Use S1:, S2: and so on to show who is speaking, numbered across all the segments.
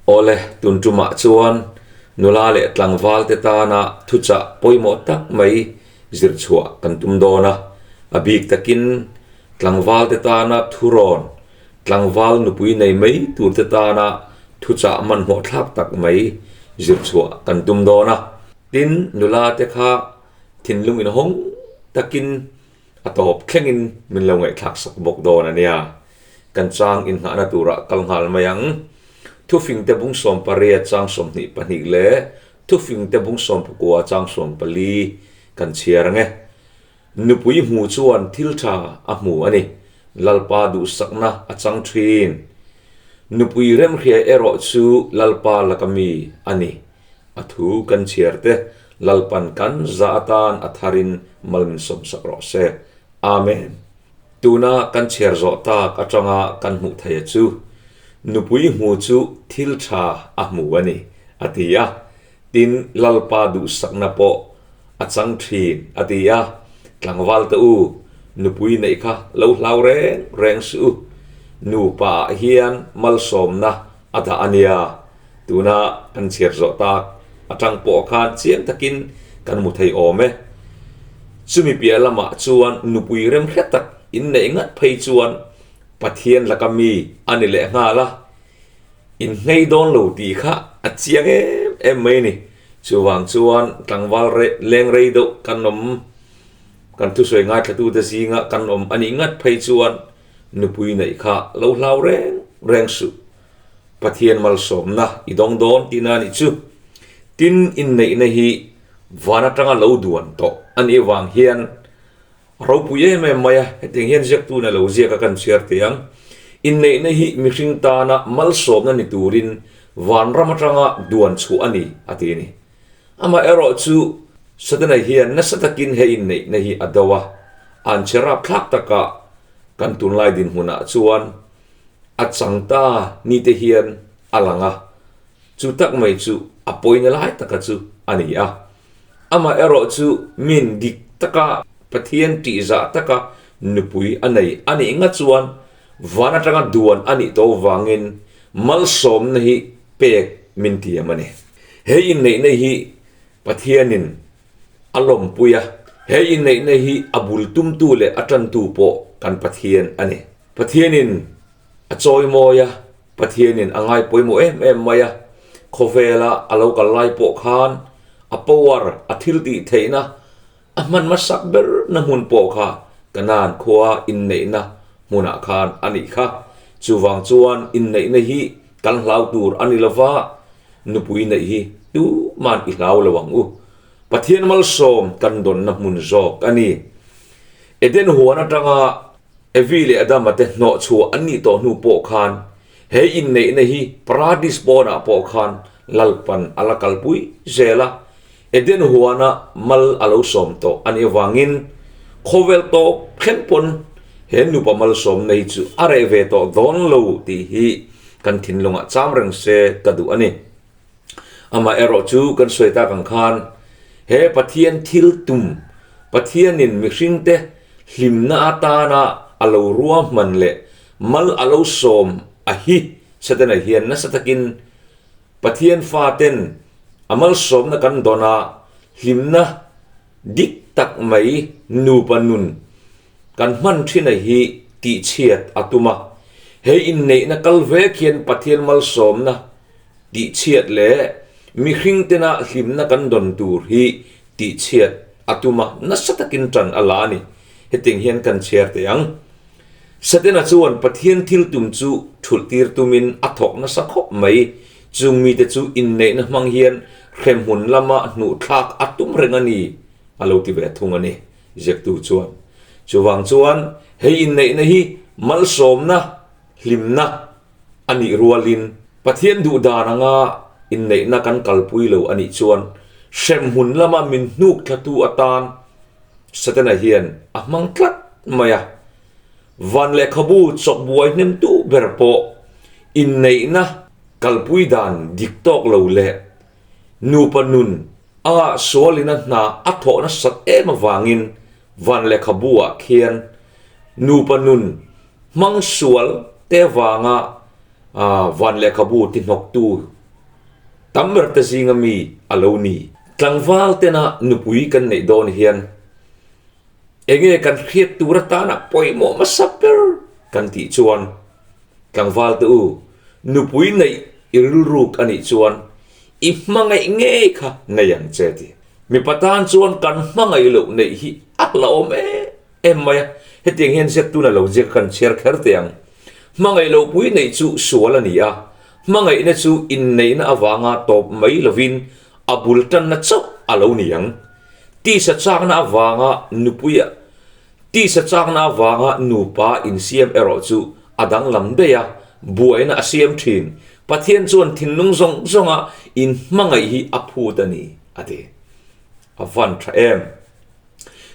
S1: Awle, tun tumah chuan nula leh tlangval te tana thuchah pawimawh tak mai zir chhuah kan tum dawn a, a bik takin tlangval te tana thurawn, tlangval nupui nei mai tur te tana thuchah hmanhmawh thlak tak mai zir chhuah kan tum dawn a. Tin, nula te kha thinlung inhawng takin A tawp thlengin min lo ngaihthlak sak bawk dawn a nia. Kan chang inngahna turah kal nghal mai ang. Thufingte bung 18 chang 22 leh Thufingte bung 19 chang 14 kan chhiar ang e. Nupui hmu chuan thil tha a hmu a ni. Lalpa duhsakna a chang thin. Nupui remhria erawh chu Lalpa laka mi a ni. A thu kan chhiar te Lalpan kan za atan a tharin mal min sawmsak rawh se. Amen. Tuna kan chhiar zawh tak atanga kan hmuh theia chu nupui hmu chu thil tha a hmu a ni, a ti a. Tin, Lalpa duhsakna pawh a chang thin, a ti a. Tlangval te u, nupui neih kha lo hlau reng reng suh u. Nupa ah hian malsawmna a dah a nia. Tuna kan chhiar zawh tak atang pawh khan chiang takin kan hmu thei awm e. Chumi piah lamah chuan nupui rem hre tak inneih ngat phei chuan Pathian laka mi a ni leh nghal a, inngei dawn lo tih kha a chiang em em mai a ni. Chuvang chuan tlangval leng rei deuh kan awm, kan thusawi ngaithlatute zinga kan awm a nih ngat phei chuan nupui neih kha lo hlau reng reng suh. Pathian malsawmna i dawng dawn tihna a nih chu. Tin, inneihna hi van atanga lo duan tawh a nih avang hian a ropui em em mai a, hetiang hian ziaktuna lo ziak a kan chhiar teh ang. Inneihna hi mihring tana malsawmna ni turin vanram atanga duan chhuah a ni, a ti a ni. Amaherawh chu Satana hian nasa takin he inneihna hi a do a, an chhe rapthlak takah kan tunlai dinhmunah chuan A chang ta ni te hian a lang a, chu tak mai chu a pawina lai taka chu a ni a. Amah erawh chu min dik taka Pathian tihzah taka nupui a nei a nih nga chuan van atanga duan a nih tawh vangin malsawmna hi pek min tiam a ni. He inneihna hi Pathianin a lawmpui a, he inneihna hi a bul tumtu leh a tantu pawh kan Pathian a ni. Pathianin a chawimawi a, Pathianin a ngai pawimawh em em mai a, khawvela a lo kal lai pawh khan a power, a thil tih theihna, a hman hmasak ber na hmun pawh kha Kanaan khua inneihna hmunah khan a nih kha. Chuvang chuan inneihna hi kan hlau tur a ni lova, nupui neih hi tuman i hlau lo ang u. Pathian malsawm kan dawnna hmun zawk a ni. Eden huan atanga Evi leh Adama te hnawh chhuah an nih tawh hnu pawh khan he inneihna hi Paradis pawnah pawh khan Lalpan a la kalpui zel a, Eden huana mal a lo sawm tawh a nih avangin khawvel tawp thleng pawn he nupa malsawmna hi chu a reh ve tawh dawn lo tih hi kan thinlungah cham reng se ka duh a ni. Amaherawh chu kan sawi tak ang khan he Pathian thil tum, Pathianin mihringte hlimna atana a lo ruahman leh mal a lo sawm a hi Setana hian nasa takin Pathian faten a malsawmna kan dawn a, hlimna dik tak mai nupa nun kan hman thin a hi tihchhiat a tum a. He inneihna kal vek hian Pathian malsawmna Tihchhiat leh mihring tena hlimna kan dawn tur hi tihchhiat a tum a, nasa takin tan a la a ni. Hetiang hian kan chhiar teh ang. Setana chuan Pathian thil tum chu thulh tir tumin a thawk nasa khawp mai. Chung mite chu inneihna hmang hian hremhmun lama hnuhthlak a tum reng a ni, a lo ti ve thung a ni, ziaktu chuan. Chuvang chuan hei inneihna hi malsawmna, hlimna, A nih rualin Pathian duh dan anga inneihna kan kalpui lo a nih chuan hremhmun lama min hnuk thlatu atan Setana hian a hmang tlat mai a. Van lehkhabu chawkbuai hnemtu ber pawh inneihna kalpui dan dik tawk lo leh nupa nun a sualina hna a thawh nasat em avangin van lehkhabu ah khian nupa nun hmang sual te vanga Van lehkhabu ti hnawktu tam ber te zinga mi a lo ni. Tlangval tena nupui kan neih dawn hian enge kan hriat tur atana pawimawh hmasa ber kan tih chuan tlangval te u nupui neih i rilruk a nih chuan i hmangaih ngei kha nei ang che ti. Mipa tan chuan kan hmangaih loh neih hi a hlauhawm em em mai a, hetiang hian ziaktuna lo ziak kan chhiar kher teh ang. Hmangaih loh pui neih chu sual a ni a, hmangaihna chu inneihna avanga tawp mai lovin a bul tanna chauh a lo ni ang. Tisa chakna avanga nupuia Tisa chakna avanga nupa insiam erawh chu a danglam daih a, buaina a siam thin. Pathian chuan thinlung zawng zawnga inhmangaih hi a phut a ni, a ti. A van tha em!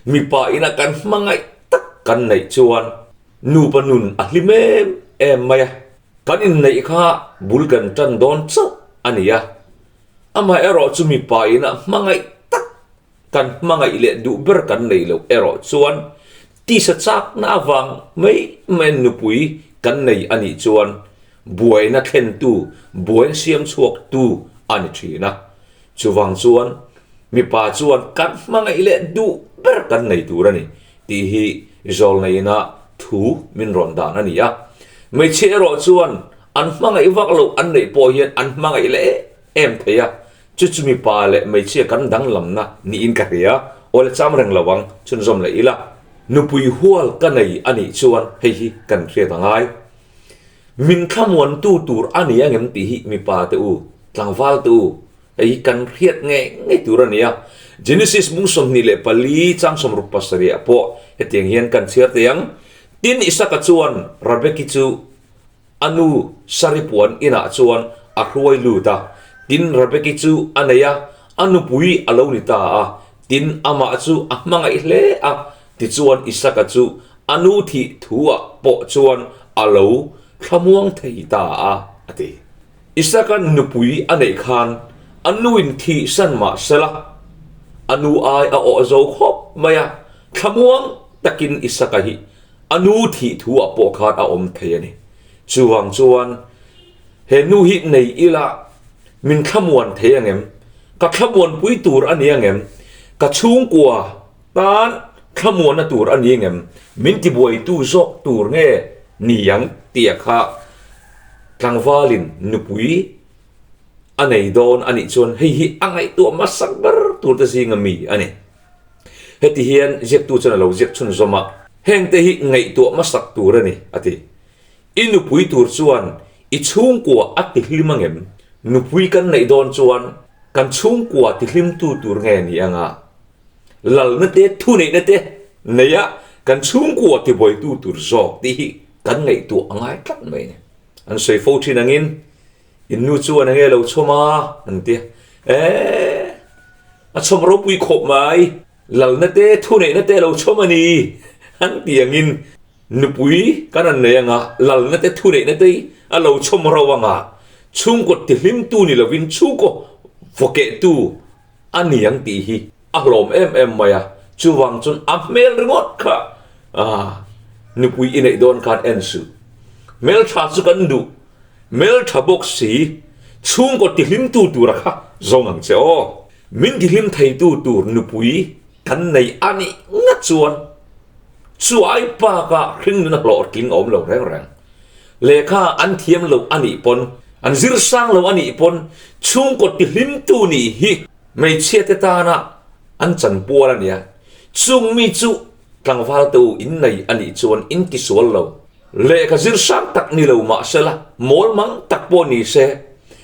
S1: Mipa ina kan hmangaih tak kan neih chuan nupa nun a hlim em em mai a, kan inneih kha bul kan tan dawn chauh a ni a. Amaherawh chu mipa ina hmangaih tak kan hmangaih leh duh ber kan nei loh erawh chuan tisa chakna avang mai mai nupui kan nei a nih chuan buaina thlentu, buaina siam chhuaktu a ni thin a. Chuvang chuan mipa chuan kan hmangaih leh duh ber kan nei tur a ni tih hi zawlneina thu min rawn dan a ni a. Hmeichhia erawh chuan an hmangaih vak loh an neih pawh hian an hmangaih leh em thei a, chu chu mipa leh hmeichhia kan danglamna niin ka hria, aw le cham reng lo ang, chhunzawm leh ila. Nupui hual ka nei a nih chuan hei hi kan hriat a ngai. Min thlamuantu tur a ni angem tih hi mipa te u, tlangval te u, hei hi kan hriat ngei ngei tur a ni a. Genesis mung 24 chang 67 ah pawh hetiang hian kan chhiar thei ang, Tin, Isaka chuan Rebeki chu A nu Saripuan inah chuan a hruai lut a, tin Rebeki chu a nei a, a nupui a lo ni ta a, tin amah chu a hmangaih hle a, tichuan Isaka chu a nu thih thuah pawh chuan a lo thlamuang thei ta a, a ti. Isaka nupui a neih khan a nuin thih san mah sela, a nu ai a awh zo khawp mai a, thlamuang takin Isaka hi A nu thih thu ah pawh khan a awm thei a ni. Chuvang chuan he nu hi nei ila min thlamuan thei angem? Ka thlamuanpui tur a ni angem? Ka chhungkua tan thlamuanna tur a ni angem? Min tibuaitu zawk tur nge ni ang tia kha tlangvalin nupui a nei dawn a nih chuan hei hi a ngaihtuah hmasak ber tur te zinga mi a ni. Heti hian ziaktu chuan a lo ziak chhunzawm a, Hengte hi ngaihtuah hmasak tur a ni, a ti. I nupui tur chuan i chhungkua a tihlim angem? Nupui kan neih dawn chuan kan chhungkua tihlimtu tur nge ni anga? Lalna te, thuneihna te neia kan chhungkua tibuaitu tur zawk tih hi kan ngaihtuah a ngai tlat mai a ni. An sawi fo thin angin, In nu chuan enge lo chhawm a? an ti a. Eeh! A chhawm ropui khawp mai, lalna te, thuneihna te a lo chhawm a ni, an ti angin nupui kan han nei anga, lalna te, thuneihna te hi a lo chhawm ro anga, chhungkaw tihlimtu ni lovin chhungkaw vawkehtu a ni ang tih hi a hlawm em em mai a, chuvang chuan a hmel ringawt kha nupui i neih dawn khan en suh, hmeltha chu kan duh. Hmeltha bawk si, chhungkaw tihlimtu tura kha zawng ang che aw. Min tihlim theitu tur nupui kan nei a nih ngat chuan chuai baka hringnun a hlawhtling a awm lo reng reng. Lehkha an thiam lo a nih pawn, an zir sang lo a nih pawn chhungkaw tihlimtu nih hi hmeichhia te tana an chanpual a nia. Chung mi chu tlangval te u innei a nih chuan in tisual lo. Lehkha zir sang tak ni lo mah sela, mawl mang tak pawh ni se,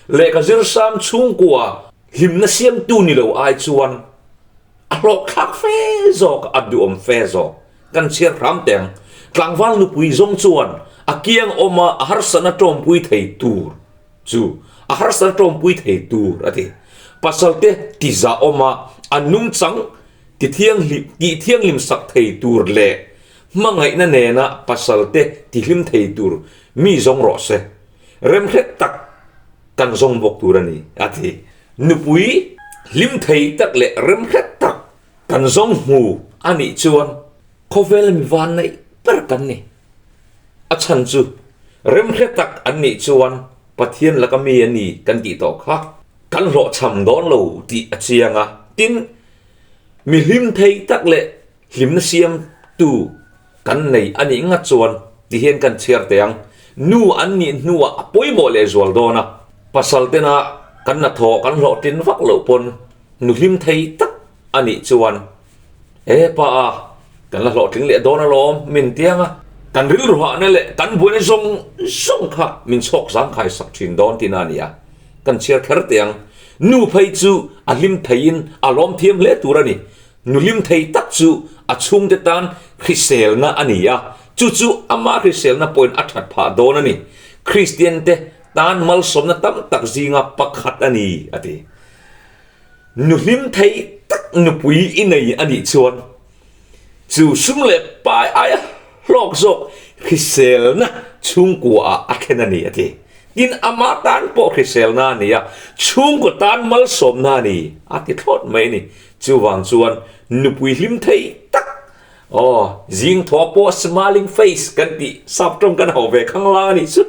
S1: lehkha zir sang chhungkua hlimna siamtu ni lo ai chuan a hlawhthlak fe zawk, a duhawm fe zawk. Kan chhiar hram teh ang. Tlangval nupui zawng chuan a kiang awma a harsatna tawmpui thei tur chu a harsatna tawmpui thei tur a ti. Pasalte tizah awma a nungchang tithianghlim sak thei tur leh Hmangaihna nena pasalte tihlim thei tur mi zawng rawh se, remhret tak kan zawng bawk tur a ni, a ti. Nupui hlim thei tak leh remhret tak kan zawng hmu a nih chuan khawvel mi van neih ber kan ni. A chhan chu remhre tak an nih chuan. Pathian laka mi a ni kan tih tawh kha kan hlawhchham dawn lo tih a chiang a. Tin, mi hlim thei tak leh hlimna siamtu kan nei a nih ngat chuan ti hian kan chhiar teh ang. Nu an nih hnuah a pawimawh leh zual dawn a, pasal tena kan hnathawh kan hlawhtlin vak loh pawn nu hlim thei tak a nih chuan E pa a, kan la hlawhtling leh dawn alawm min tiang a, kan rilru hahna leh kan buaina zawng zawng kha min chhawk zangkhai sak thin dawn tihna a ni a, kan chhiar kher teh ang. Nu phei chu a hlim theiin a lawm thiam hle tur a ni. Nu hlim thei tak chu a chhungte tan hriselna a ni a, chu chu ama hriselna pawhin a that phah dawn a ni. Kristiante tan malsawmna tam tak zinga pakhat a ni, a ti. Nu hlim thei tak nupui i nei a nih chuan chu sum leh pai aia hlawk zawk hriselna chhungkua ah a thlen a ni a ti. Tin, ama tan pawh hriselna a ni a, chhungkaw tan malsawmna a ni a ti thlawt mai a ni. Chuvang chuan nupui hlim thei tak, aw, zing thaw pawh smiling face kan tih sap tawng kan hauh ve khang la a nih chu.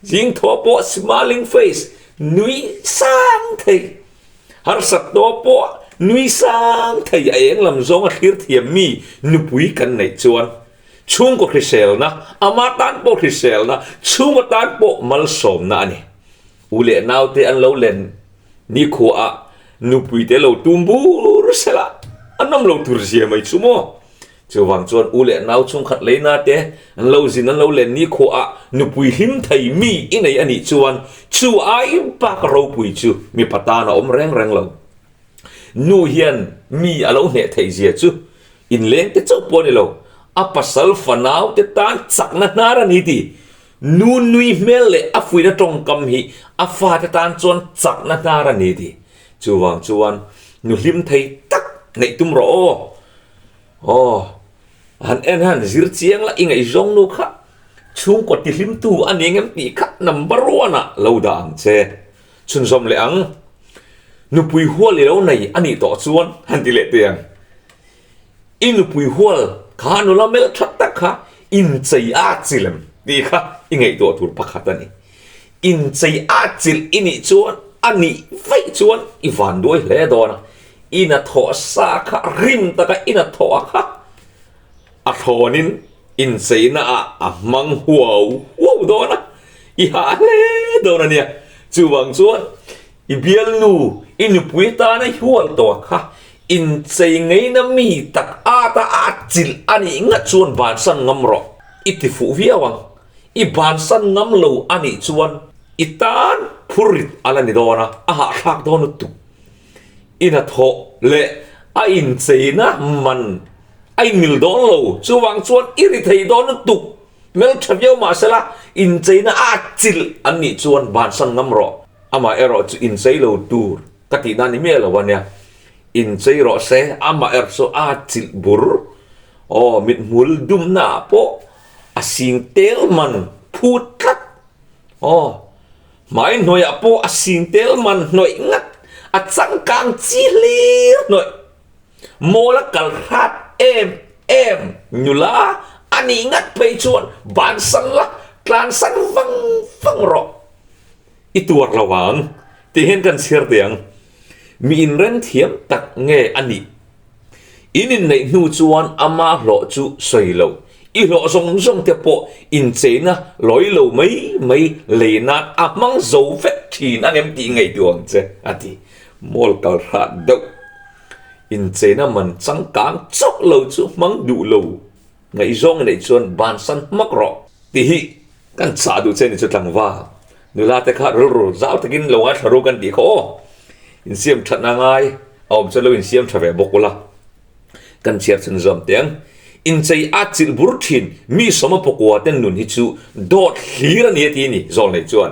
S1: Zing thaw pawh smiling face nui sang thei. Harsat tawh pawh nui sang thei a eng lam zawnga thlir thiam mi nupui kan neih chuan chhungkaw hriselna, ama tan pawh hriselna, chhungkaw tan pawh malsawmna a ni. U leh naute an lo len nikhuaah nupuite lo tum bur sela a nawm lo tur zia mai chu maw? Chuvang chuan u leh nau chhungkhat leina te an lo zin an lo len nikhuaah nupui hlim thei mi i nei a nih chuan chu ai bak ropui chu mipa tan a awm reng reng lo. Nu hian mi a lo hneh theih zia chu inleng te chauh pawh a ni lo, a pasal fanau te tan chakna hnar a ni ti. Nu nui hmel leh a fuihna tawngkam hi a fate tan chuan chakna hnar a ni ti. Chuvang chuan nu hlim thei tak neih tum rawh aw. Aw, han en han zir chiang la i ngaihzawng nu kha chhungkaw tihlimtu a ni ngem tih kha number one ah lo dah ang che. Chhunzawm leh ang, nupui hual i lo nei a nih tawh chuan han ti leh teh ang. I nupui hual kha nula mel tha tak kha inchei a chilem tih kha i ngaihtuah tur pakhat a ni. Inchei a chilh i nih chuan a nih vaih chuan i vanduai hle dawn a, I na thawh sa kha rim taka i na thawh a kha a thlawnin incheina ah a hmang huau huau dawn a, i hah hle dawn a nia. Chuvang chuan i bialnu, i nupui tana i hual tawh kha inchei ngeina mi tak ata a chilh a nih ngat chuan bansan ngam rawh, i ti fuh viau ang. I bansan ngam lo a nih chuan i tan phurrit a la ni dawn a, a hahthlak dawn lutuk. I hnathawh leh a incheina man a inmil dawn lo, chuvang chuan i ri thei dawn lutuk. Hmeltha viau mahsela incheina a chilh an nih chuan bansan ngam rawh. Amah erawh chu inchei lo tur ka tihna ni miah lo a nia. Inchei rawh se, amah erawh chu a chilh bur. Aw, mithmul dumna ah pawh a sing tel man phut tlat. Aw, hmai hnuaiah pawh a sing tel man hnawih ngat, a changkang chi hlir hnawih. Mawl a kal hrat em em nula a nih ngat phei chuan bansan la, tlansan vang vang rawh. I tuar lo ang, tih hian kan chhiar teh ang. Mi inren thiam tak nge a nih? In inneih hnu chuan ama hlawh chu sawi lo, i hlawh zawng zawng te pawh incheina lawi lo mai mai lei nan a hmang zo vek thin ang em tih ngaihtuah ang che, a ti. Mawl kal hrat deuh. Incheina man changkang chauh lo chu hmang duh lo ngaihzawng i neih chuan bansan hmak rawh tih hi kan chah duh che ni chu tlangval. Nula te kha rilru zau takin lo ngaithla ru kan tih kha aw. Insiam thatna ngai a awm chuan lo insiam tha ve bawk ula. Kan chhiar chhun zawm teh ang. Inchei a chilh bur thin mi sawma pakua ten nun hi chu dawt hlir a ni a ti a ni zawl nei chuan.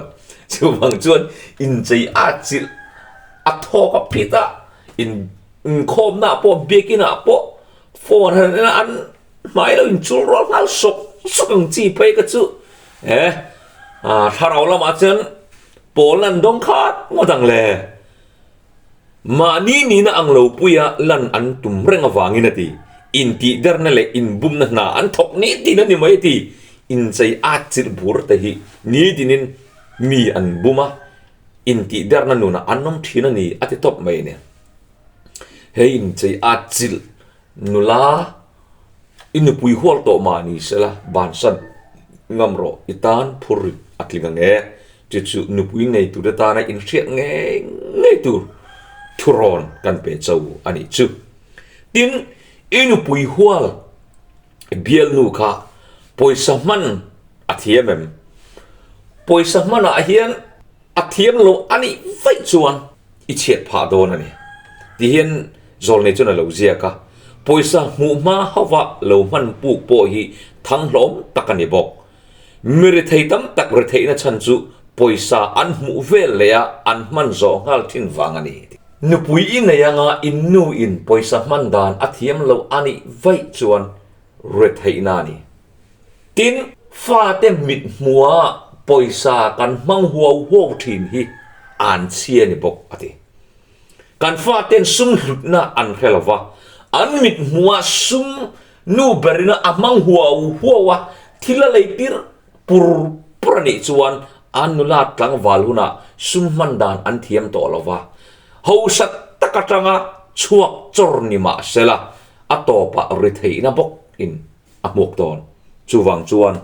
S1: Chuvang chuan inchei a chilh a thawk a phit a, in inkhawmna ah pawh biakin ah pawh phone han en a an hmai lo inchul rual nghal sawk sawk ang chi phei kha chu he thlarau lamah chuan pawl an dawng khat ngawt ang le. Mahni nihna ang lo puia lan an tum reng avangin a ti. Intihderna leh inbumna hna an thawk ni tin a ni mai a ti. Inchei at chilh bur te hi ni tinin. mi an bum a, intihderna nunah an awm thin a ni a ti tawp mai a ni. He inchei at chilh nula i nupui hual tawh mah ni sela bansan ngam rawh i tan phur rit a tling ang e. Chu chu nupui nei tur atana inhriat ngei ngei tur thurawn kan pe cho a nih chu. Tin, i nupui hual bialnu kha pawisa hman a thiam em? Pawisa hmanah hian a thiam lo a nih vaih chuan i chhiat phah dawn a ni. Tihian Zawlnei chuan a lo ziak a, pawisa hmuh hma hauva lo hman puk pawh hi thang hlawm tak a ni bawk. Mi rethei tam tak retheihna chhan chu pawisa an hmuh vel leh a an hman zawh nghal thin vang a ni. Nupui i nei anga in nu in pawisa hman dan a thiam lo a nih vaih chuan retheihna a ni. Tin, fate mit hmua pawisa kan hmang huau huau thin hi an chhia ni bawk a ti. Kan faten sum hlutna an hre lo va, an mit hmua sum nu berina a hmang huau huau a, thil a lei tir pur pur a nih chuan an nula tlangval hunah sum hman dan an thiam tawh lo va, hausa tak atanga chhuak chawr ni mah sela a tawpah ri theihna bawkin a hmuak dawn. Chuvang chuan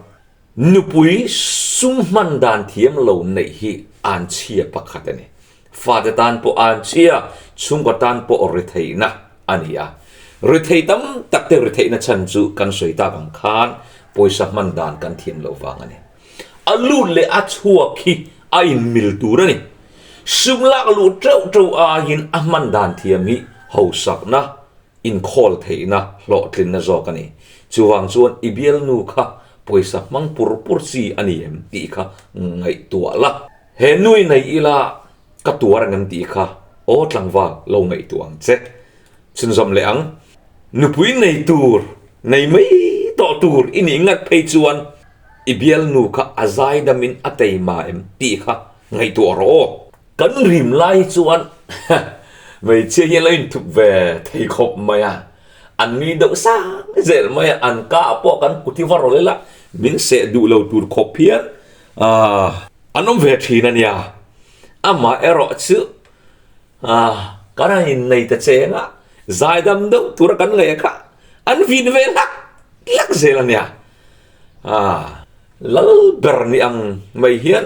S1: nupui sum hman dan thiam lo neih hi an chhia pakhat a ni. Fate tan pawh an chhia, chhungkaw tan pawh ri theihna a ni a. Ri thei tam tak te ri theihna chhan chu kan sawi tak ang khan pawisa hman dan kan thiam loh vang a ni. A lut leh a chhuak hi a inmil tur a ni. Sum lak luh teuh teuh aiin a hman dan thiam hi hausakna inkhawl theihna hlawhtlinna zawk a ni. Chuvang chuan i bialnu kha pawisa hmang pur pur chi a ni em tih kha ngaihtuah la. He nui nei ila ka tuar ang em tih kha aw tlangval lo ngaihtuah ang che. Chhunzawm leh ang. Nupui nei tur, nei mai tawh tur i nih ngat phei chuan i bialnu kha a zaidamin a teima em tih kha ngaihtuah rawh aw. Kan rim lai chuan hmeichhia hian lo inthup ve thei khawp mai a, an nui deuh sang zel mai a, an ka pawh kan kut hi va rawlh ila min seh duh lo tur khawp hian an awm ve thin a nia. Amah erawh chu kan han innei ta cheng a, zaidam deuh tura kan ngaih a kha an vin ve hlak hlak zel a nia. Lal ber ni ang mai hian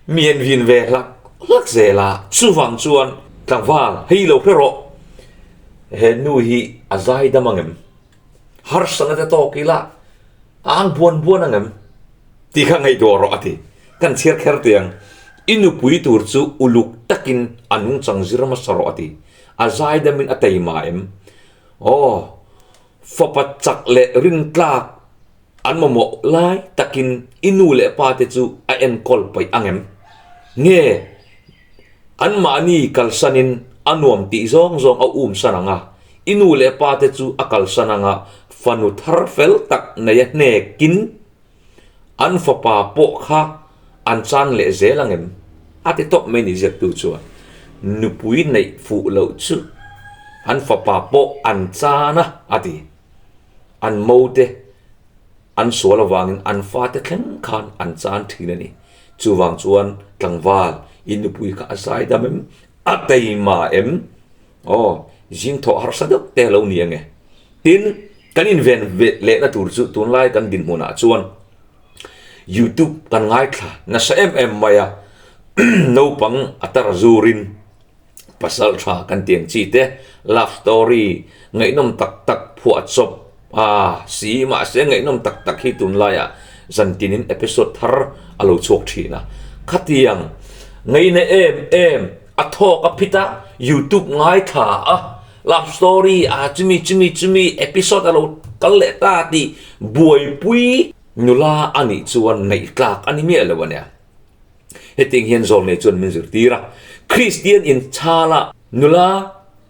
S1: mi an vin ve hlak hlak zel a, chuvang chuan tlangval hei lo hre rawh, he nu hi a zai dam ang em? Harsana te tawk ila a ang buan buan ang em? Tih kha ngaihtuah rawh a ti. Kan chhiar kher teh ang, i nupui tur chu uluk takin a nungchang zir hmasa rawh a ti. A zai damin a teima em? Aw, fapa chak leh rintlak An mamawh lai takin i nu leh pa te chu a enkawl paih ang em? Nge anmahni kalsanin a nuam tih zawng zawng a um san ang a, i nu leh pa te chu a kalsan ang a, fanu thar fel tak nei a hnekin an fapa pawh kha an chan leh zel ang em? A ti tawp mai ni ziaktu chuan nupui neih fuh loh chu an fapa pawh an chan a, a ti. An mote an sual avangin an fate thleng khan an chan thin a ni. Chuvang chuan tlangval i nupui kha a zai dam em? A teima em? Aw, zing thawh harsa deuh te a lo ni ange. Tin, kan inven lehna tur chu tunlai kan dinhmunah chuan YouTube kan ngaithla nasa em em mai a, naupang a tar zurin Pasal tha kan ti ang chi te, love story ngaihnawm tak tak phuah chawp a si mahse ngaihnawm tak tak hi tunlaiah zantinin episode thar a lo chhuak thin a. Khatiang ngaihna em em a thawk a phit a, youtube ngaithla a love story a chumi chumi chumi episode a lo kal leh ta tih buaipui nula a nih chuan ngaih tlak a ni miah lo a nia. Hetiang hian Zawlnei chuan min zirtir a, Kristian inchhala nula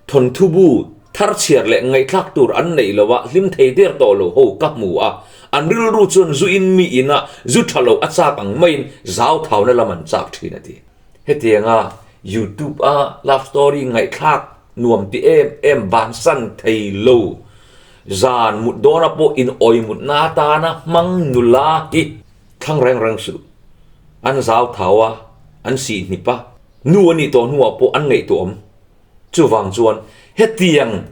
S1: thawnthu bu thar chhiar leh ngaihthlak tur an neih lo a, hlim thei der tawh lo ho ka hmu a, an rilru chuan zu in mi ina zu tha lo a chak ang maiin zau thauna lam an chak thin a ti. Hetianga YouTube a love story ngaihthlak nuam ti em em bansan thei lo zan mut dawna pawh in awimutna atana hmang nula hi thlang reng reng suh. An zauthau a, an sihhnip a, nu a nih tawh hnuah pawh an ngaihtuah awm. Chuvang chuan hetiang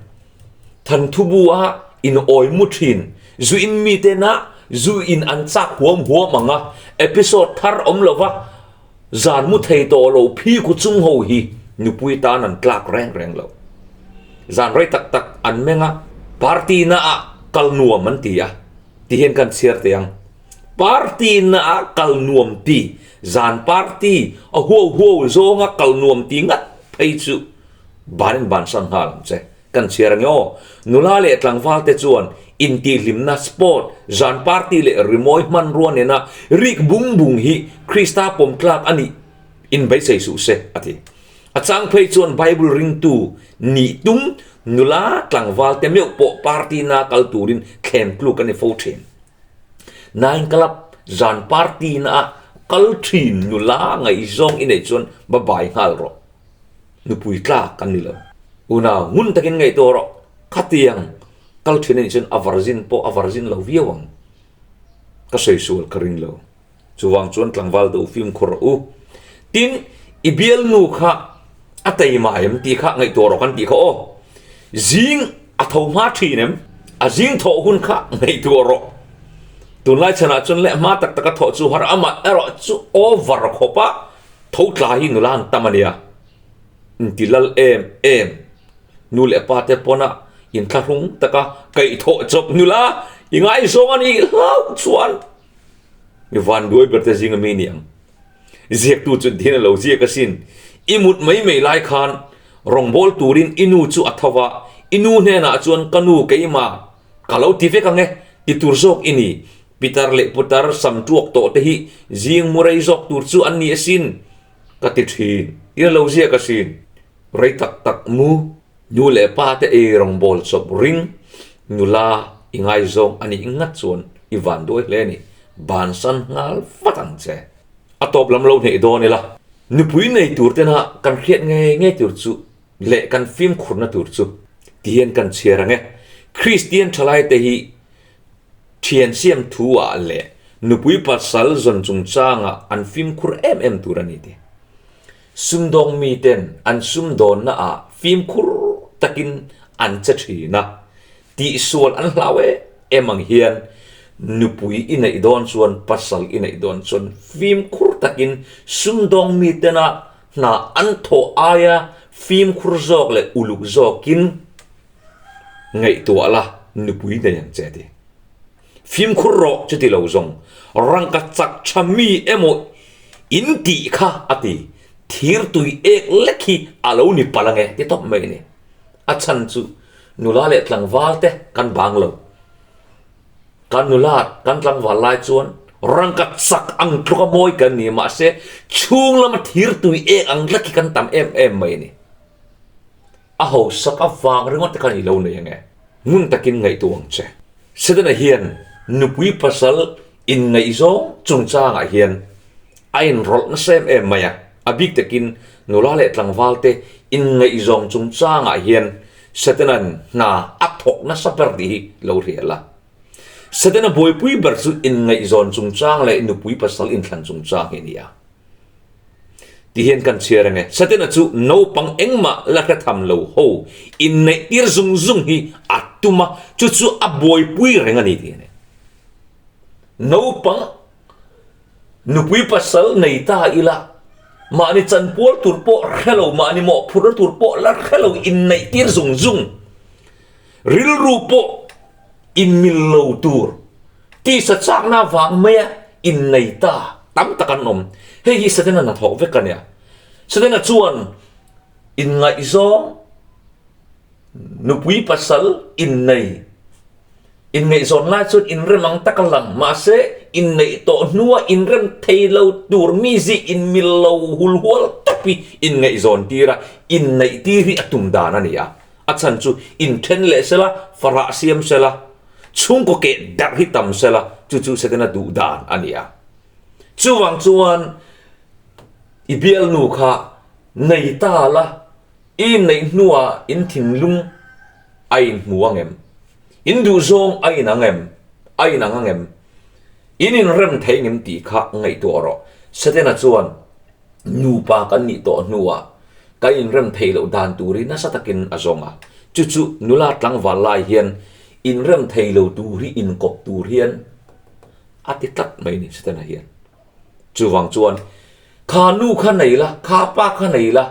S1: thanthubu a inawi mu thin zu in mitena zu in an chak huam huam ang a, episode thar awm lova zan mu thei tawh lo phi ku chung ho hi nupui tan an tlak reng reng lo. Zan rei tak tak an meng a, party na ah kal nuam an ti a, ti hian kan chhiar teh ang. Party na ah kal nuam ti, zan party a huau huau zawnga kal nuam ti ngat phei chu banin bansan nghal ang che. Kan chhiar ange aw. Nula leh tlangval te chuan intihhlimna, sport, zan party leh rimawi hmanrua nena rik bung bung hi Krista pawm tlak a nih inbeisei suh se, a ti. A chang phei chuan Bible ringtu nih tum nula tlangval te meuh pawh party na kal turin thlem tluk a ni fo thin. Nine Club zan party na ah kal thin nula ngaihzawng i neih chuan ba bai nghal rawh. Nupui tlak an ni lo. Unau, ngun takin ngaihtuah rawh. Khatiang kal thin a nih chuan a varzin pawh a varzin lo viau ang. Ka sawi sual ka ring lo. Chuvang chuan tlangval deuh fimkhur rawh u. Tin, i bialnu kha a teima em tih kha ngaihtuah rawh kan tih kha aw. Zing a tho hma thin em? A zing thawh hun kha ngaihtuah rawh. Tunlai chhanah chuan leh hma tak taka thawh chu har amah erawh chu over khawp a tho tla hi nula an tam a nia. Inti lal em em. Nu leh pa te pawna inthlahrung taka kaihthawh chawp nula i ngaizawng a nih hlauh chuan Mi vanduai ber te zinga mi ni ang. Ziaktu chu dian a lo ziak asin. I mut mai mai lai khan rawngbâwl turin i nu chu a tho va, i nu hnenah chuan ka nu keimah ka lo ti vek ang e, ti tur zawk i ni. Pitar leh putar sam tuak tawh te hi zing mu rei zawk tur chu an ni asin, ka ti thin. I a lo ziak asin. Rei tak tak mu. Nu leh pa te ei rawngbâwl chawp ring nula i ngaizawng a nih ngat chuan i van duai hle a ni. Bansan nghal vat ang che. A tawp lam lo hneih dawn ila. Nupui nei tur tena kan hriat ngei ngei tur chu leh kan fimkhurna tur chu ti hian kan chhiar ang e. Kristian thalai te hi thian siam thu ah leh nupui pasal zawn chungchangah an fimkhur em em tur a ni ti. Sumdawng miten an sumdawnna ah fimkhur takin an che thin a, tihsual an hlau em em ang hian nupui i neih dawn chuan pasal i neih dawn chuan fimkhur takin sumdawng mitena hna an thawh aia fimkhur zawk leh uluk zawkin ngaihtuah la nupui nei ang che a ti. Fimkhur rawh chuti lo zawng rangka chak tha mi emaw in tih kha a ti, thir tui ek lek hi a lo ni palh ange ti tawp mai a ni. A chhan chu nula leh tlangval te kan bang lo. Kan nula kan tlangval lai chuan rangka chak ang tluka mawi kan ni mahse chhung lama thir tui ek ang lek hi kan tam em em mai a ni. A hausak avang ringawt te khan i lo nei ange. Ngun takin ngaihtuah ang che. Setana hian nupui pasal inngaihzawng chungchangah hian a inrawlh nasa em em mai a. A bik takin nula leh tlangval te inngaihzawng chungchangah hian Setana'n hna a thawk nasa ber tih hi lo hria la. Setana buaipui ber chu inngaihzawn chungchang leh nupui pasal inthlan chungchang hi a ni a. Ti hian kan chhiar ange, Satena chu naupang engmah la hre tham lo ho inneih tir zung zung hi a tum a, chu chu a buaipui reng a ni tih a ni. Naupang nupui pasal nei ta ila mahni chanpual tur pawh hre lo, mahni mawhphurhna tur pawh la hre lo inneih tir zung zung, rilru pawh inmil lo tur tisa chakna vang maia innei ta tam tak an awm. Hei hi Setana hnathawk vek a nia. Setana chuan inngaihzawng, nupui pasal innei, inngaihzawn lai chuan inrem ang tak a lang, mahse inneih tawh hnua inrem thei lo tur mizi inmil lo hulhual tawp hi inngaihzawn tir a, inneih tir hi a tum dan a ni a. A chhan chu inthen leh sela, farah siam sela, chhungkaw keh darh hi tam sela, chu chu Setana duh dan a ni a. Chuvang chuan i bialnu kha nei ta la, i neih hnuah in thinlung a inhmu ang em? In duhzawng a inang em? A inang ang em? In inrem thei ngem tih kha ngaihtuah rawh. Setana chuan nupa kan nih tawh hnuah kan inrem theih loh dan tur hi nasa takin a zawng a. Chu chu nula tlangval lai hian inrem thei lo tur hi inkawp tur hian a ti tlat mai ni Setana hian. Chuvang chuan kha nu kha nei la, kha pa kha nei la,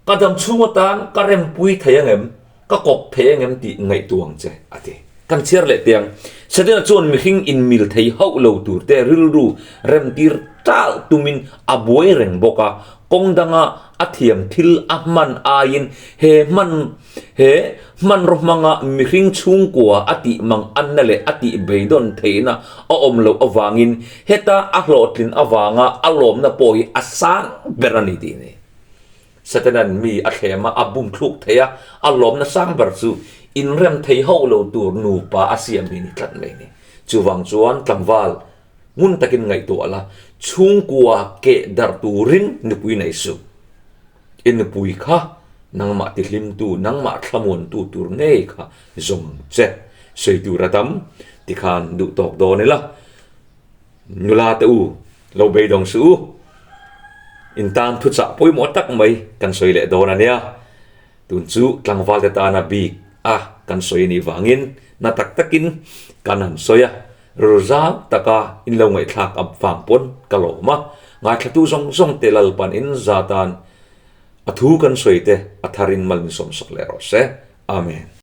S1: ka dam chhung atan ka rempui thei ang em, ka kawp thei ang em tih ngaihtuah ang che, a ti. Kan chhiar leh teh ang. Setana chuan mihring inmil thei hauh lo tur te rilru remtir tal tumin a buai reng bawk a, kawng danga a thiam thil a hman aiin he hman He hmanraw hmanga mihring chhungkua a tih mang anna leh a tih beidawn theihna a awm loh avangin heta a hlawhtlin avanga a lawmna pawh hi a sang ber a ni tih a ni. Satanan mi a thlem a, a bum thluk thei a, a lawmna sang ber chu inrem thei hauh lo tur nupa a siam hi a ni tlat mai a ni. Chuvang chuan tlangval ngun takin ngaihtuah la, chhungkua keh darh turin nupui nei suh. I nupui kha nangmah tihlimtu, nangmah thlamuantu tur ngei kha zawng ang che. Sawi tur a tam tikhan duh tawk dawn ila. Nula te u, lo beidawng suh u. In tan thuchah pawimawh tak mai kan sawi leh dawn a nia. Tun chu tlangval te tana bik a kan sawi anih vangin na tak takin kan han sawi a. Rulzau taka in lo ngaihthlak a vang pawn ka lawm a, ngaithlatu zawng zawng te Lalpan in za tan a thu kan sawi te a thar in mal min sawmsak leh rawh se. Amen.